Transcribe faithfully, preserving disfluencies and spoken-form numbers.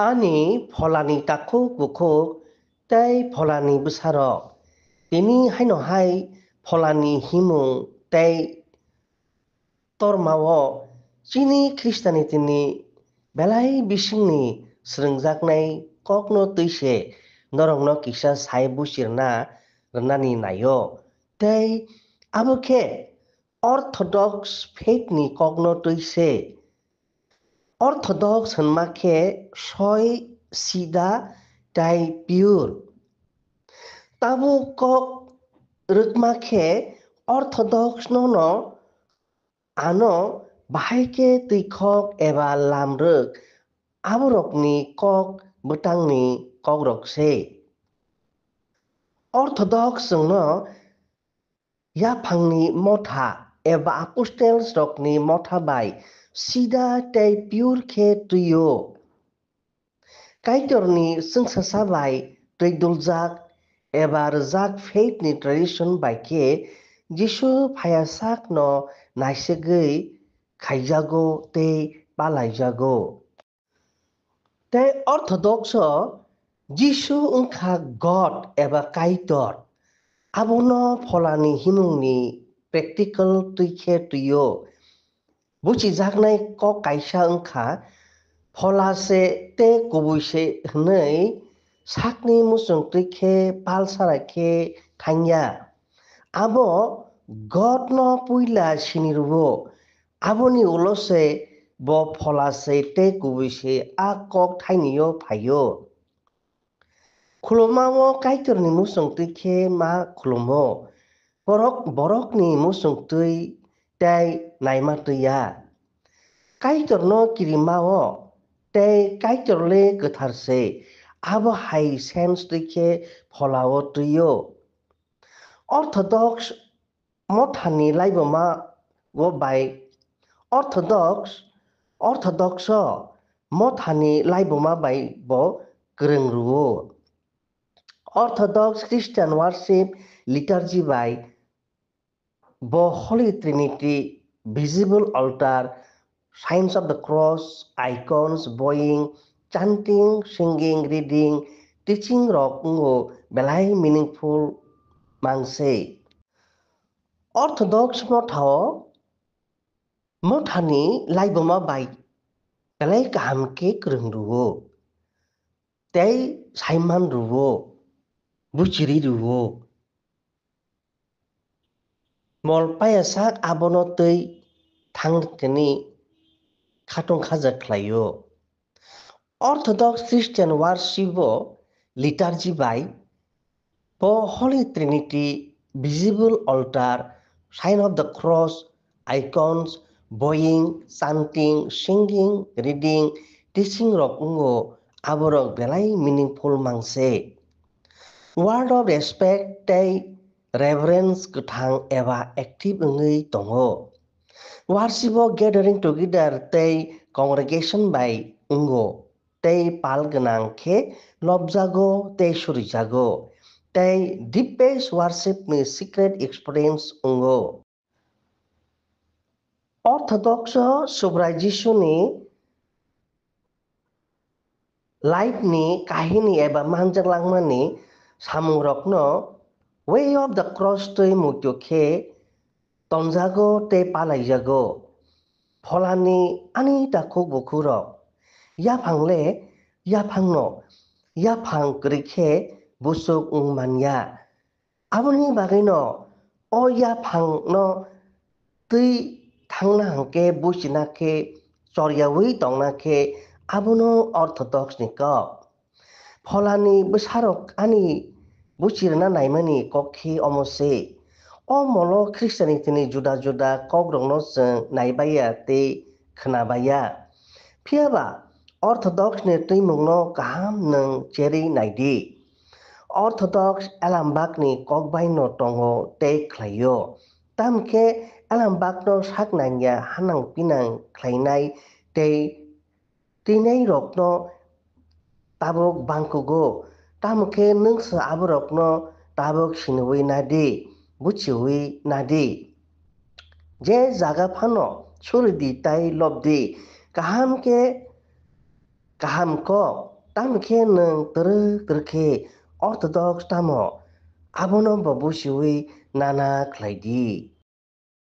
Ani pholani takhuk bukhuk tei pholani bwsarok, tini haino hai pholani himung tei tormao chini Christianity ni belai bisingni srwngjaknai kokno twi se norokno kisa sai buchirna rwnani naio. Tei abo khe Orthodox faith ni kokno twi se. Orthodox hwnma khe soi, sida tei pure. Tabuk kok rwkma khe Orthodox no no ano bahai khe twikhok eba lamrwk aborokni kok bwtangni kokrok se. Orthodox chwngno yaphangni motha eba apostles rokni motha bai sida tei pure khe twio. Kaitorni chwngsasa bai twiduljak eba rwjak faith ni tradition bai khe Jisu phaiya sakno naisegwi khaijago tei palaijago. Tei Orthodox o Jisu wngkha God eba Kaitor. Abono pholani himungni practical twi khe twio. Buchijaknai kok kaisa wngkha, phola se tei kubui se hwnwi sakni muchung twi khe pal sara khe thangya. Abo God no puila sini rwo. Aboni ulo se bo phola se tei kubui se a kok thainio phaio. Khulumao Kaitorni muchung twi khe ma khulumo. Borok borokni muchung twi tei naima twi ya. Kaitorno kirimao tei Kaitor le kwthar se. Abo hai sense twi khe pholao twio. Orthodox mothani laibuma o bai Orthodox, Orthodox o mothani laibuma bai bo kwrwng rwo. Orthodox Christian worship liturgy bai bo Holy Trinity, visible altar, signs of the cross, icons, bowing, chanting, singing, reading, teaching rok wngo belai meaningful mangse. Orthodox mothao mothani laibuma bai belai kaham khe kwrwng rwo, tei saiman rwo, buchiri rwo. Mol paya sak abono twi thang tini khatung khaja khlaio. Orthodox Christian worship o liturgy bai bo Holy Trinity, visible altar, sign of the cross, icons, bowing, chanting, singing, reading, teaching rok wngo, aborok belai meaningful mangse. Word of respect tei reverence kwthang eba active wngwi tongo. Worship o gathering together tei congregation bai wngo, tei pal gwnang khe lobjago tei surijago, tei deepest worship ni secret experience wngo. Orthodox o Subrai Jisuni life ni kahini eba manjak langmani samungrokno Way of the Cross twi muitu khe tonjago tei palaijago. Pholani ani takhuk bukhukrok, yaphang le yaphangno yaphang kwrwi khe busuk wng man ya. Aboni bagwino o yaphangno twi thangna hwnkhe buchina khe choryaui tongna khe abono Orthodox ni kok. Pholani bwsarok ani buchirna naimani kok khe omo se. O molo Christianity ni juda juda kokrokno chwng naibaiya tei khwnabaiya. Phiyaba Orthodox ni twimungno kaham nwng cherwi naidi. Orthodox Elambakni kokbaino tongo tei khlaio. Tamkhe Elambakno sak nangya hanang pinang khlainai tei twinairokno tabuk bangkugo. Tamkhe nwngsa aborokno tabuk siniui nadi, buchiui nadi. Je jaga phano suridi tai lobdi, kaham khe Kaham kok, tamo khe nwng twrwk twrwk khe orthodox tamo, abono bo busiwi nana khlai di.